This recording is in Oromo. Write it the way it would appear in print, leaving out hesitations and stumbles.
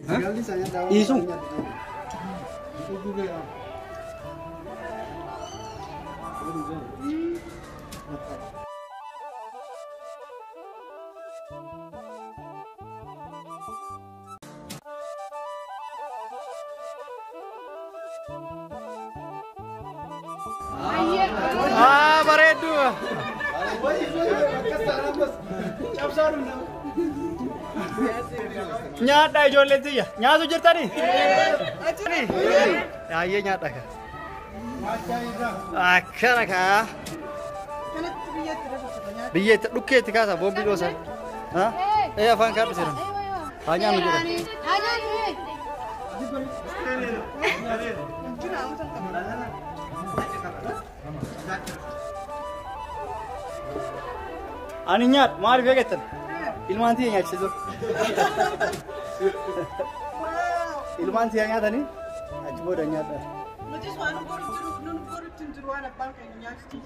Dhiisu. Ah, bareedduu. Nyaadhaa ijoolleen tiyya. Nyaatu jirtanii? Yaayyee nyaadha ka. Akkana kaa. Biyyeetti dhukkeetti kaasa boombii dhoosa. Ee afaan kaadhu seeran. Haa nyaannu jedhan. Ani nyaadhu maaliif eegattan? Ilmaan tiyya nyaachise dur. Ilmaan tiyya nyaatanii achi booda nyaadha. Nutis waan nu goru jiru, nu gorutti hin jiru waan abbaan keenya nyaachisu.